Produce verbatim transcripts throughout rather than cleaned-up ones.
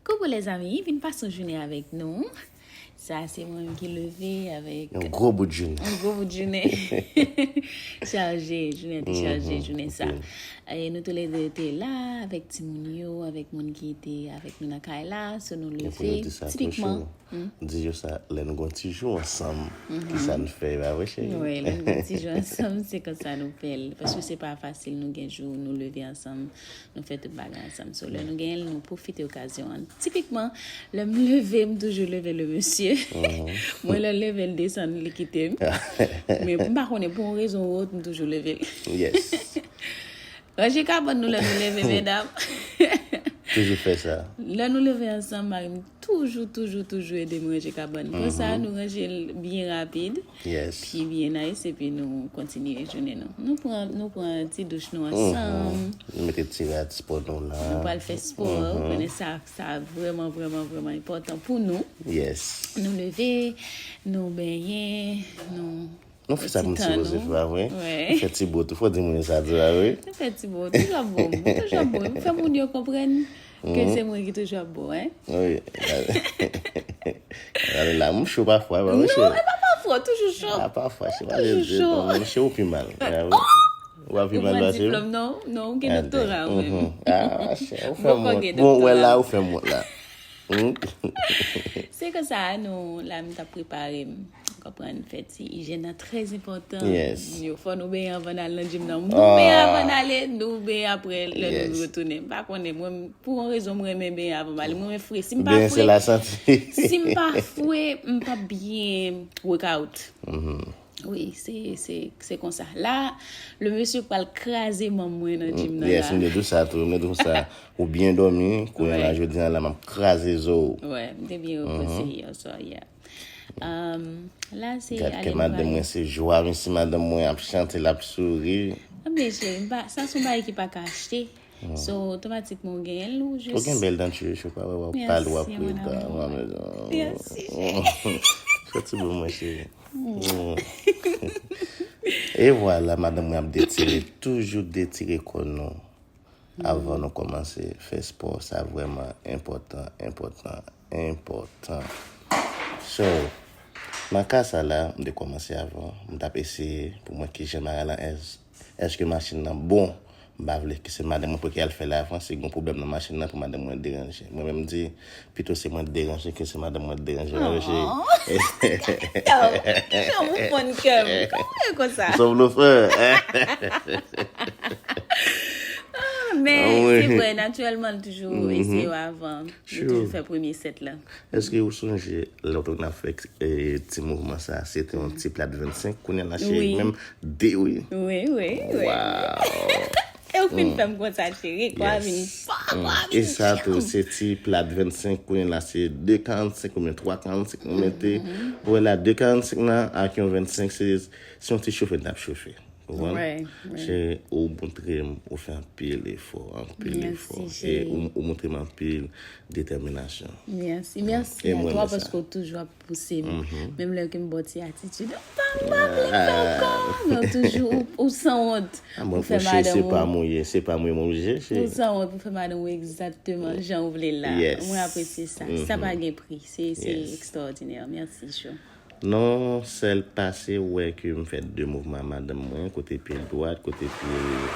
Koukou lèzanmi, vin pase yon jounen avèk nou. Sa se mwen menm ki leve avèk yon gwo bout jounen. Yon gwo bout jounen. Chaje, jounen te chaje, jounen sa. E nou toulède te la avèk timoun yo, avèk moun ki te avèk nou nan kay la. So nou leve tipikman. Di yo sa, lè nou gen yon ti jou ansanm, kisa n fè, pa vre cheri? Wi, lè nou gen yon ti jou ansanm, se konsa nou fè l. Paske se pa fasil, nou gen jou, nou leve ansanm, nou fè tout bagay ansanm. So, lè nou genyen l, nou pwofite okazyon an. Tipikman, lè m leve, m toujou leve le mesye. Mwen, lè l leve, l desann, li kite m. Men m pa konnen, pou yon rezon ou lòt, m toujou leve l. Ranje kabann nou lè nou leve, medam. Toujou fè sa. Lè nou leve ansanm, mari m toujou, toujou, toujou ede m ranje kabann. Konsa, nou ranje l byen rapid, pi byen nice, epi nou kontinye jounen nou. Nou pran, nou pran ti douch nou ansanm. Nou mete ti rad spò nou la. Nou pral fè spò, ou konnen sa, sa vrèman, vrèman, vrèman enpòtan pou nou. Nou leve, nou benyen, nou Nou fè sa moun sipoze fè, pa vre? Nou fè ti bo tou, fò di moun yo sa tou, pa vre? Nou fè ti bo, toujou ap bo, toujou ap bo. M fè moun yo konprann ke se mwen ki toujou ap bo, en. Wi. Gade la, m cho pafwa, pa vre, cheri? Non, e pa pafwa, toujou cho. A pafwa, cheri, pa toujou cho. M cho ou pi mal, pa vre? Ou pa pi mal pase m? Ou pran diplòm, non? Non, ou gen doktora ou menm. Ah, cheri, ou fè m wont. Bon, wè la, ou fè m wont la. Se konsa, nou la, m t ap prepare m. Ou konprann, fè ti ijyèn nan trè enpòtan. Yo, fò nou benyen anvan n al nan gym nan. Nou benyen anvan n ale, nou benyen apre lè nou retounen. M pa konnen, mwen, pou yon rezon, m renmen benyen anvan m ale. M renmen fre. Si m pa fre, si m pa fre, m p ap byen workout. Wi, se, se, se konsa. La, le mesye pral kraze manm mwen nan gym nan la. Yes, m te di w sa tou, m te di w sa. Ou byen dòmi, kounye a la, jodi a la, m ap kraze zo w. Wè, m te byen repoze yè swa, yeah. Um, la, se ale nou pral. Gad kè madanm mwen, se jwa, men si madanm mwen ap chante, l ap souri. Ebyen, cheri, m pa, sa se yon bagay ki pa ka achte. So, otomatikman, ou genyen l, ou jis. Ou gen bèl denti, cheri, pa wè, w ap pale, w ap ri, w ap. Mèsi, mon amour. Mèsi. Fè ti bo mwen, cheri. E vwala, madanm mwen ap detire, toujou detire kò nou. Avan nou kòmanse fè spò, sa vrèman enpòtan, enpòtan, enpòtan. So, nan ka sa la, m te kòmanse avan, m t ap eseye pou m wè kijan bagay lan, èske machin nan bon. M pa vle ke se madanm mwen pou ki al fè l avan, si gen pwoblèm nan machin nan pou madanm mwen deranje. Mwen menm m di, pito se mwen deranje ke se madanm mwen deranje. Mwen ranje. Jan ou fann kè m. Kòman w ye konsa? Son blofè. Men, se vre, natirèlman, l toujou eseye w avan. Li toujou fè premye sèt la. Èske ou sonje lè w te konn ap fè ti mouvman sa a? Se te yon ti plat vennsenk, kounye a l lage menm de, wi. Wi, wi, wi. Waw! E ou fin fè m konsa, cheri. Kò a vin fò, kò a vin djanm. E sa tou, se ti plat vennsenk, kounye a la se de karannsenk oubyen twa karannsenk nou mete. Ou wè la, de karannsenk nan ak yon vennsenk, se, se yon ti chofe n t ap chofe. Ou konprann? Cheri, ou montre m, ou fè anpil efò, anpil efò. E ou, ou montre m anpil detèminasyon. Mèsi, mèsi a twa paske w toujou ap pouse m. Menm lè ke m ba w ti atitid, m pa, m pa vle fè ankò. Men w toujou, ou, ou sanwont. Ou fè madanm ou. Se pa m ou ye, se pa m ou ye, m oblije, cheri. Ou sanwont pou fè madanm ou egzakteman jan ou vle l la. Mwen apresye sa. Sa pa gen pri. Se, se ekstraòdinè. Mèsi, Cho. Non, sèl pase wè ke m fè de mouvman a madanm mwen, kote pye l dwat, kote pye l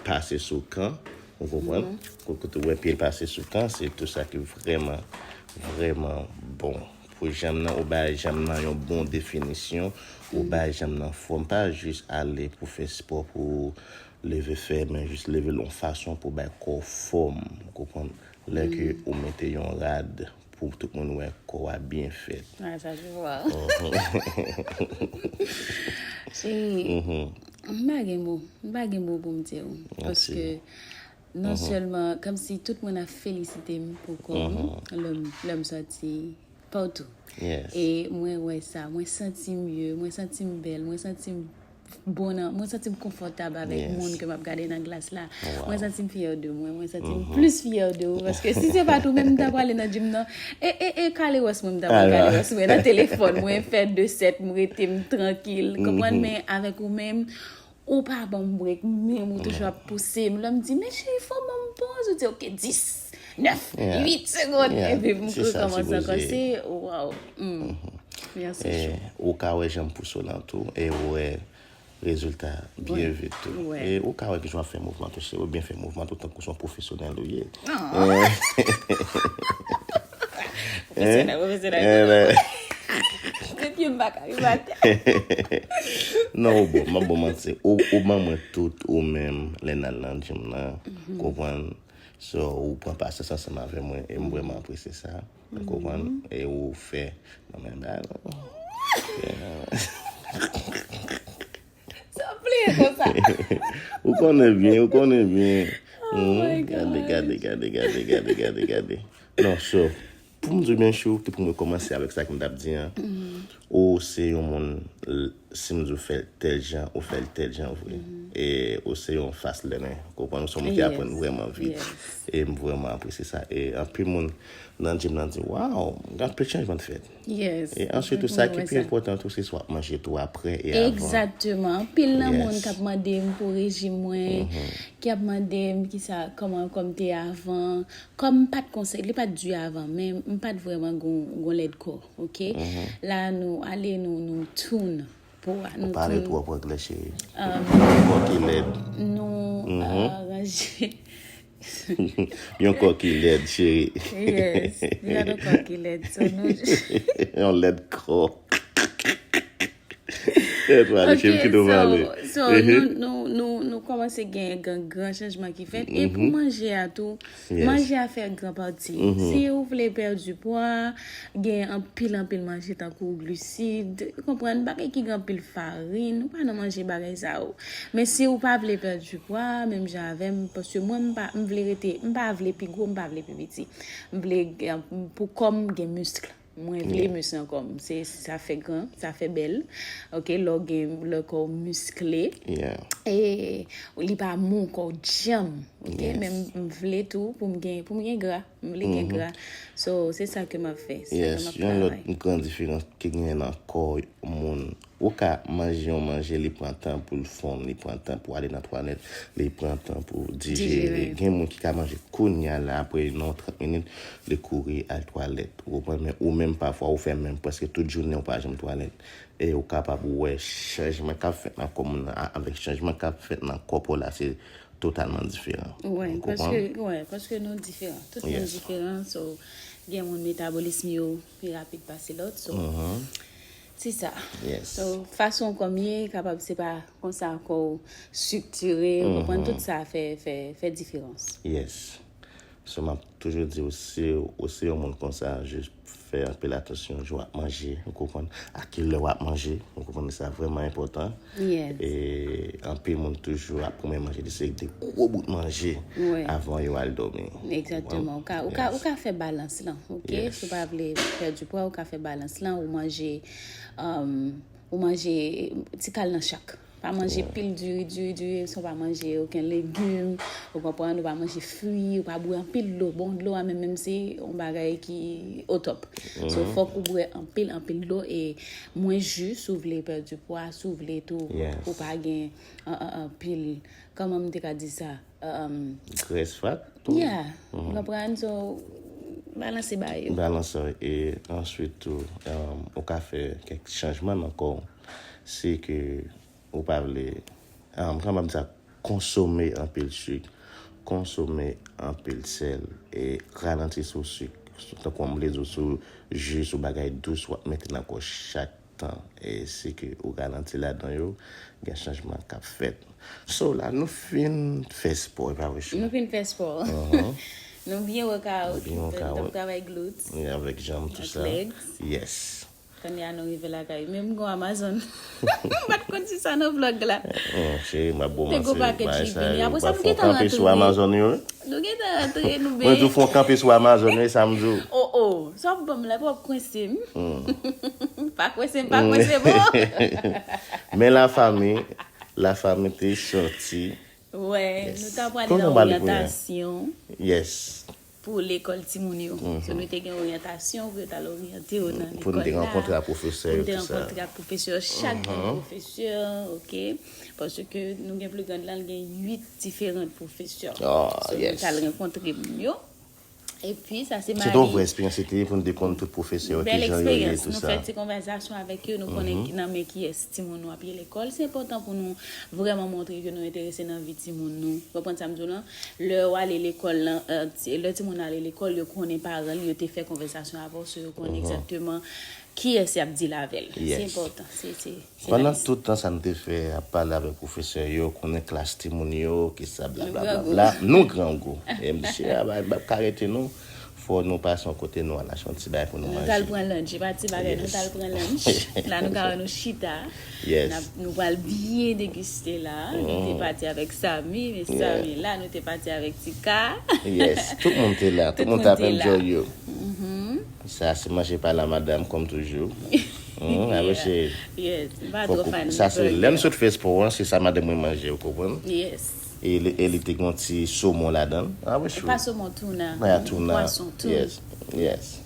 pase sou kan, ou konprann? Kote w wè pye l pase sou kan, se tou sa ki vrèman, vrèman bon. Pou janm nan, ou bay janm nan yon bon definisyon, ou bay janm nan fòm, pa jis ale pou fè spò, pou leve fè, men jis leve l yon fason pou bay kò w fòm, ou konprann? Lè ke ou mete yon rad, pou tout moun wè kò a byen fèt. Ah, sa je vois. Cheri, m pa gen mo, m pa gen mo pou m di w. Paske non sèlman, kòmsi tout moun ap felisite m pou kò m, lè m, lè m sòti patou. E mwen wè sa, mwen santi m mye, mwen santi m bèl, mwen santi m bon nan, mwen santi m konfòtab avèk moun ke m ap gade nan glas la. Mwen santi m fyè de mwen, mwen santi m plis fyè de ou, paske si se pa t ou menm, m ta prale nan gym nan. E, e, e kale wòs mwen, m ta pran kale wòs mwen nan telefòn mwen, fè de sèt, m rete, m trankil, konprann, men avèk ou menm, ou pa ban m brek, menm ou toujou ap pouse m. Lè m di, men cheri, fò ban m poz, ou di, oke, dis. nèf, Yeah. uit segonn, Yeah. epi m Se sa l kòmanse ankò. sipoze ye. Se, waw. Mm. Mèsi, E chou. Ou ka wè jan m pouse w nan tou, e ou wè rezilta byen vit tou. Wè. E ou ka wè kijan w ap fè mouvman tou, cheri, ou byen fè mouvman tou tankou se yon pwofesyonèl ou ye. Oh. Pwofesyonèl, pwofesyonèl. Eh, Depi m pa ka rive atè. Non, ou bon, m ap bon manti. Ou, ou ban mwen tout ou menm lè n al nan gym nan. Konprann? So, ou pran pasyans ansanm avè mwen e m vrèman apresye sa. Ou konprann? E ou fè. Non, men, ba, non. Sa pliye konsa. Ou konnen byen, ou konnen byen. Oh my Gade, God. Gade, gade, gade, gade, gade, gade. Non, so, pou m di w byen chou, ki pou m rekòmanse avèk sa ke m t ap di an. Ou se yon moun, l- si m di w fè l tèl jan, ou fè l tèl jan vre. E ou se yon fast learner. Ou konprann, ou se yon moun ki Yes. Aprann vrèman vit. Yes. E m vrèman apresye sa. E anpil moun nan gym nan di, waw, gen anpil chanjman k fèt. Yes. E answit tou, sa ki pi enpòtan tou, se sa w ap manje tou apre e avan. Egzakteman. Anpil nan moun Yes. k ap mande m pou rejim mwen, ki ap mande m kisa, kòman kò m te avan. Kòm m pa t konsa, li pa t di avan, men m pa t vrèman gon, gon lèd kò, oke? La, nou ale, nou, nou tune. Po a, Ou nou pale tune. Twòp anglè, cheri. Um, Kò ki lèd. Nou, uh, ranje. Yon kò ki lèd, cheri. Yes. Li pa t yon kò ki lèd. So, nou, Yon lèd kò. Tèt pale, cheri, ki nou pale. So, nou, nou, nou, nou kòmanse gen gran, gran chanjman ki fèt. E pou manje a tou, Yes. Manje a fè gran pati. Si ou vle pèdi pwa, gen anpil, anpil manje tankou glisid, ou konprann, bagay ki gen anpil farin, ou pa nan manje bagay sa yo. Men si ou pa vle pèdi pwa, menm jan avè m, paske mwen, m pa, m vle rete, m pa vle pi gwo, m pa vle pi piti. M vle, eh, pou kò m gen misk. Mwen vle misk nan kò m. Se, sa fè gran, sa fè bèl. Ok, lè w gen, lè kò w miskle. Yeah. E li pa mou, kò w djanm. Ok, Yes. Men m, m vle tou pou m gen, pou m gen gra. M vle gen gra. So, se sa ke m ap fè. Se sa ke Yes, m ap yon travay. Lòt gran diferans ki genyen nan kò moun. Ou ka manje yon manje, li pran tan pou l fonn, li pran tan pou ale nan twalèt, li pran tan pou dijere. Dijere. Gen moun ki ka manje kounye a la, apre yon trant minit, li kouri al twalèt. Ou konprann? Men ou menm, pafwa, ou fè menm prèske tout jounen, ou pa janm twalèt. E ou kapab wè chanjman k ap fèt nan kò moun nan, a- avèk chanjman k ap fèt nan kò pa w la, se totalman diferan. Wè, Ou konprann? Paske, wè, paske nou diferan. Tout moun Yes. Diferan, so, gen moun metabolism yo pi rapid pase lòt, so, Mhm. se sa. Yes. So, fason kò m ye, kapab se pa konsa kò w estriktire, ou konprann, tout sa fè, fè, fè diferans. Yes. So, m ap toujou di w, si w se yon moun konsa, jis fè anpil atansyon jan w ap manje, ou konprann, a kilè w ap manje, ou konprann, sa vrèman enpòtan. Yes. E anpil moun toujou ap pran manje, li se de gwo bout manje Wi. Avan yo al dòmi. Egzakteman. Ou ka, ou ka, Yes. Ou ka fè balans lan, ok? Yes. Si w pa vle pèdi pwa, ou ka fè balans lan, ou manje, um, ou manje ti kal nan chak. Pa manje pil diri, diri, diri, san w pa manje okenn legim, ou konprann, ou pa manje fwi, ou pa bwè anpil dlo. Bon, dlo a menm, menm se yon bagay ki o top. So, fòk ou bwè anpil, anpil dlo e mwen ji si w vle pèdi pwa, si w vle tou, Yes. pou pa gen an, an, anpil, kòman m te ka di sa? Um, Grès fat tou. Yeah, ou konprann, so, balanse bagay yo. Balanse, e answit tou, um, ou ka fè kèk chanjman nan kò w. Si ke ou pa vle, um, kòman m di sa, konsome anpil sik, konsome anpil sèl, e ralanti sou sik. Tankou m vle di w, sou ji, sou bagay dous w ap mete nan kò w chak tan, e si ke ou ralanti ladan yo, gen chanjman k ap fèt. So la, nou fin fè spò, e pa vre, Chou? Nou fin fè spò. Nou byen wòkawout, Byen nou fè, nou t ap wòkawout. Travay glutes. E avèk janm, tou Ak sa. Legs. Yes. Kounye a nou rive lakay. Men m gon Amazon. M pa t konn si sa nan vlog la. Cheri, m ap bon Te gon manse, package bagay ki sa vini. Yo, Apre sa, pa nou fon gentan kanpe sou rantre. Amazon yo. Nou gentan rantre, nou Mwen di w ben. Fon kanpe sou Amazon yo, e sa m di w. Oh, oh. Sa w ap ban m la, pa w ap kwense m. Pa kwense m, pa kwense m. Oh. Men la famille, la famille te soti. Wè, nou ta pral Kote nan nou pral kounye a? Oryantasyon. Yes. Pou lekòl timoun yo. So, nou te gen oryantasyon pou yo t al oryante yo nan lekòl la. Pou nou te rankontre ak pwofesè yo, tou sa. Pou nou te rankontre ak pwofesè yo, chak gen pwofesè, ok? Paske nou gen pli grann lan, gen uit diferan pwofesè. Oh, So, nou yes. T al rankontre moun yo. Epi sa se Se te yon vrè eksperyans se te ye pou nou te konn tout pwofesè yo, bèl kijan yo ye, eksperyans. Tout Nou sa. Fè ti konvèsasyon avèk yo, nou konnen nan men kiyès timoun nou ap ye lekòl. Se enpòtan pou nou vrèman montre ke nou enterese nan vi timoun nou. Ou konprann sa m di w lan? Lè yo ale lekòl lan, euh, ti- lè timoun nan ale lekòl, yo konnen paran li, yo te fè konvèsasyon avè w, so yo konnen egzakteman kiyès y ap deal avè l. Se Yes. Enpòtan. Se, se, se Pandan nice. Tout tan sa nou te fè ap pale avèk pwofesè yo, konnen klas timoun yo, ki sa Nou blablabla, grangou. Nou grangou. E m di, "Chè, a pa, pa ka rete non. Fò nou pase yon kote, nou al achte yon ti bagay pou nou Nou t al manje." Pran lunch, e pa ti bagay, nou t al Yes. Pran lunch. La nou ka wè nou chita. Yes. N ap- Nou pral byen degiste la. Nou te pati avèk Sami, men Sami la, nou te pati avèk Tika. Yes, tout moun te la, tout Tout moun moun t ap te la. Enjoy yo. Sa se manje pa la madanm kòm toujou. Mm, a mesye. Yes, m pa Fòk tro ou- fan Sa se burger. Lè m sot fè espò an, se sa madanm mwen manje, ou konprann? Yes. E li, e li te gen yon ti somon ladan. A mesye. Pa somon, tuna. Mwen a tuna. Pwason, tuna. Yes, yes.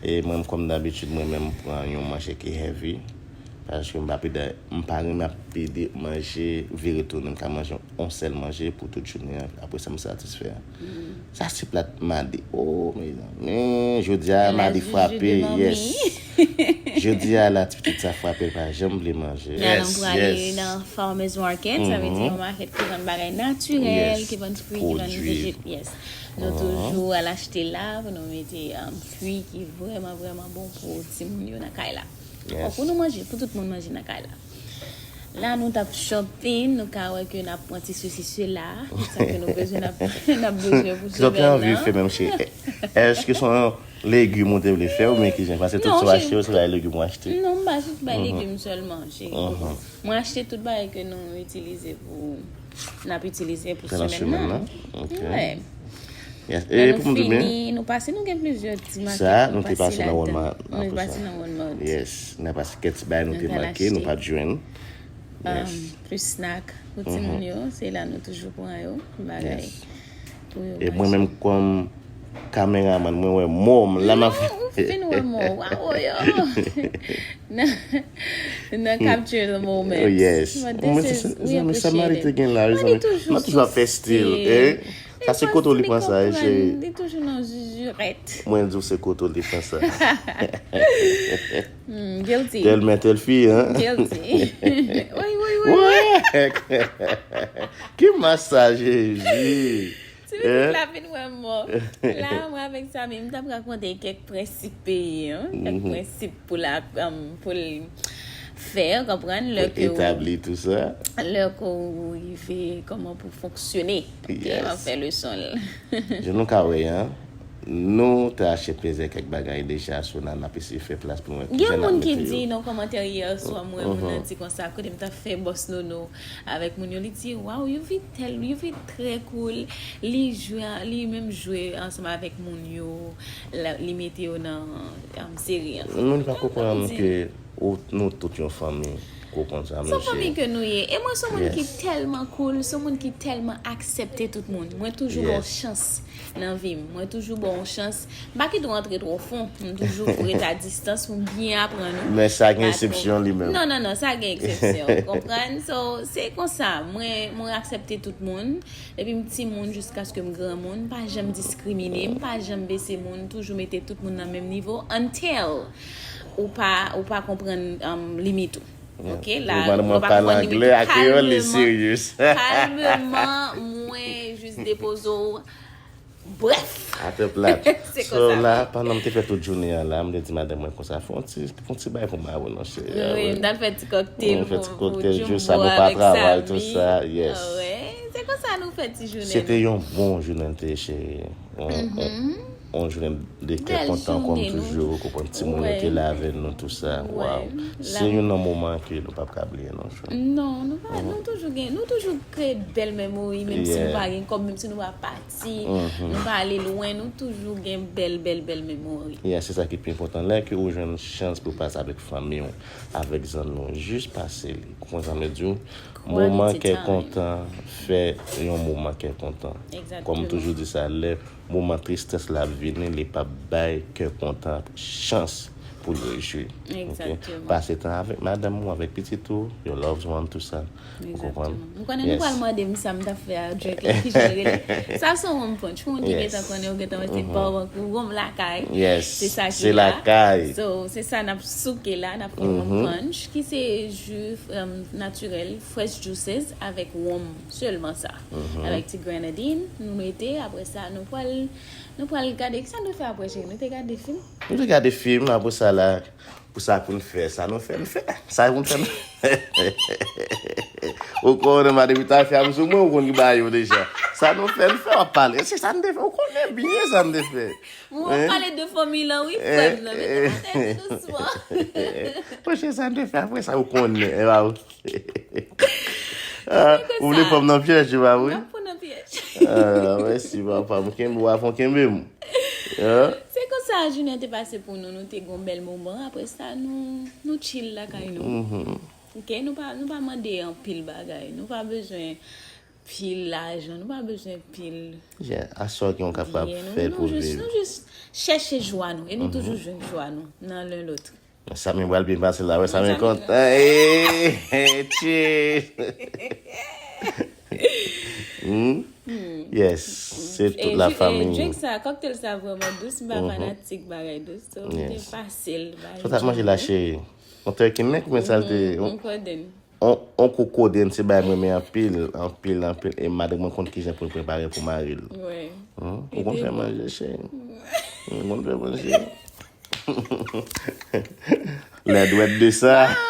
E mwen kòm dabitid, mwen menm m pran yon manje ki heavy. Paske m pa pede, m pa renmen ap pede manje vire tounen. M ka manje yon sèl manje pou tout jounen an. Apre sa, m satisfè. Sa se plat madi. Oh, mezanmi. Jodi a, La madi juju frape. De manmi. Yes. Jodi a, la ti pitit sa frape, l pa janm vle manje. Nan Yes, prale yes. Nan farmers market, sa vle di yon market ki vann bagay natirèl, Yes. Ki vann fwi, ki vann Pwodui. Vegit. Yes. Nou toujou al achte la pou nou mete um, fwi ki vrèman, vrèman bon pou timoun yo nan kay la. Bon, Yes. Pou nou manje, pou tout moun manje nan kay la. La nou t ap shopping, nou ka wè ke n ap pran ti sesi sela, sa ke nou bezwen n ap, n ap bezwen pou Kisa w te anvi semèn fè nan. Menm cheri? Èske se yon legim ou te vle fè oubyen kijan? Paske tout Non, sa w se- achte yo, se pa legim ou achte. Non, m pa achte bay legim sèlman, cheri. Mwen achte tout bagay ke nou itilize pou, n ap itilize pou Pandan semèn semèn nan. Nan? Ok. Ouais. Yes. Lè E nou pou m di w byen, fini, nou pase, nou gen plizyè ti maket. Sa, nou te pase nan Walmart. Nou pase nan Walmart. Yes. Nan pase kèk ti bagay nou Nou te t al manke, nou achte. pa t jwenn. Um, Yes. Plus snack pou timoun yo, se la nou toujou pran yo. Bagay Yes. Pou yo E mwen menm kòm kameraman, mwen wè mò m la m ap Non, ou fin wè mò. Wawo yo. Nan, nan capture the moment. Oh, yes. But Mwen this se- is, se- we zanmi, sa appreciate Mari te it. gen la, Mari zanmi. toujou Mari toujou ap fè sou stil, stil. Eh? Sa se kote w li pran sa, eh, konprann, cheri? Li toujou nan zizirèt. Mwen di w se kote w li pran sa. Hmm, guilty. Tèl men tèl fi, hein? Guilty. Wi, wi, wi, wi. Ouais. Ki masaj, Jezi. Ti pitit la vin wè mò. La, mwen avèk Sami, m t ap rakonte kèk prensip peyi an, kèk prensip pou la, um, pou l fè, konprann, lè Pou ke w, etabli tout sa. Lè ke w rive, kòman pou fonksyone. Ok, Yes. M ap fè leson l. Jan nou ka wè an, nou te achte plizyè kèk bagay deja, so la n ap eseye fè plas pou nou wè kijan Gen n ap moun ki mete di yo. Nan kòmantè yè swa, m wè moun nan di konsa, kote m t ap fè bòs Nono avèk moun yo, li di, "Waw, Youvy tèl, Youvy trè cool." Li jwe, li menm jwe ansanm avèk moun yo, la- li mete yo nan um, seri an. Moun pa konprann ke ou- nou tout yon fanmi, ou konprann sa, Se yon fanmi mesye. Ke nou ye. E mwen se yon moun ki Yes. Tèlman cool, se yon moun ki tèlman aksepte tout moun. Mwen toujou ba w Yes. Chans nan vi m. Mwen toujou ba w chans. M pa kite w antre twò fon. M toujou ret a distans pou m byen aprann ou. Men sa gen Pa eksepsyon twò- li menm. Non, non, non, sa gen eksepsyon. Ou konprann? So, se konsa. Mwen, mwen aksepte tout moun. Depi m timoun jiskaske m granmoun, m pa janm diskrimine, m pa janm bese moun, m toujou mete tout moun nan menm nivo until ou pa, ou pa konprann um, limit ou. Ok, la, Madanm ou mwen pa pale konprann limit anglè ou. ak kreyòl, li Kalmeman, serious. Kalmeman, mwen jis depoze w. Bref. Atè plat. Se So konsa. La, pandan m te fè tout jounen an la, m te di madanm mwen konsa, fè yon ti, fè yon ti bagay pou m avè w non, cheri. Wi, m t al fè ti cocktail Mwen fè ti pou, pou cocktail, Jumbo jou sa nou pa avèk travay, Samy. Tout sa, yes. Wi, se konsa nou fè ti jounen. Se te yon bon jounen, te cheri. On, on, on jounen de kè Bèl kontan kòm jounen, nou. Toujou, ou konprann timoun yo Wi. Te la avè nou, tout sa. Wi, Waw. la- Se youn nan moman ke nou p ap ka bliye, non, cheri. Non, nou pa, nou toujou gen, nou toujou kreye bèl memori, menm si nou Yeah. Pa gen kòb, menm si nou pa pati, nou pa ale lwen, nou toujou gen bèl, bèl, bèl memori. Yeah, se sa ki pi enpòtan. Lè ke ou jwenn chans pou pase avèk fanmi w, avèk zanmi w, jis pase li. Ou konprann sa m vle di w? Quality Moman kè time. Kontan, fè yon moman kè kontan. Exactement. Kòm m toujou di sa, lè moman tristès la ap vini, li p ap bay kè kontan chans. pou l rejwi. Ok? Exactement. Pase tan avèk madanm ou, avèk pitit ou, your loved one, tout sa. Ou konprann? Exactement. M konnen nou pral mande m sa m t ap fè a drink la, ki jan l rele. Sa se yon rum punch. Pou moun ki Yes. Gentan konnen, ou gentan wè se bar, rum lakay. Yes. Se sa ki Se la. Lakay. So, se sa n ap souke la, n ap fè yon rum punch, ki se ji um, natirèl, fresh juices, avèk rum sèlman sa. Avèk ti grenadine, nou mete, apre sa, nou pral, nou pral gade, kisa nou fè apre, cheri? Nou te gade fim? Nou te gade fim, apre sa la, pou sa pou n fè, sa nou fè, n fè. Sa pou n fè, n fè. Ou konnen, madanm, ta fè a m sou mwen, ou konn ki ba yo deja. Sa nou fè, n fè, w ap pale. Se sa n te fè, ou konnen byen sa n te fè. Mwen w ap pale de fanmi lan, wi, frè m nan, mete nan tèt dousman. Monchè, sa n te fè apre sa, ou konnen, e pa ou. Ah, ou vle pran m nan pyèj, e pa vre? N ap pran nan pyèj. Ah, mèsi, papa. M kenbe w, afon kenbe m. Hein? Se konsa jounen te pase pou nou, nou te gon bèl moman. Apre sa, nou, nou chill lakay nou. Ok, nou pa, nou pa mande anpil bagay. Nou pa bezwen pil lajan, nou pa bezwen pil. Yeah, asò ki yon kapab Yeah, nou, fè nou pou jis, viv. Nou jis chèche jwa nou. E nou toujou jwenn jwa nou nan len lòt. Sa men pral byen pase la, wè, sa men Sa kontan. Hey, hey, cheers. Hmm? Yes, se tout la fanmi. Drink sa, cocktail sa vrèman dous. M pa fanatik bagay dous. So, m te pase l. Sa w t ap manje la, cheri? Yon turkey neck, men sa l te. Yon koden. On, on kou koden, se bagay mwen renmen anpil, anpil, anpil. E madanm mwen konn kijan pou l prepare pou mari l. Wè. Hmm? Ou konn fè manje, cheri? Ou konn fè manje? Lè dwèt de sa.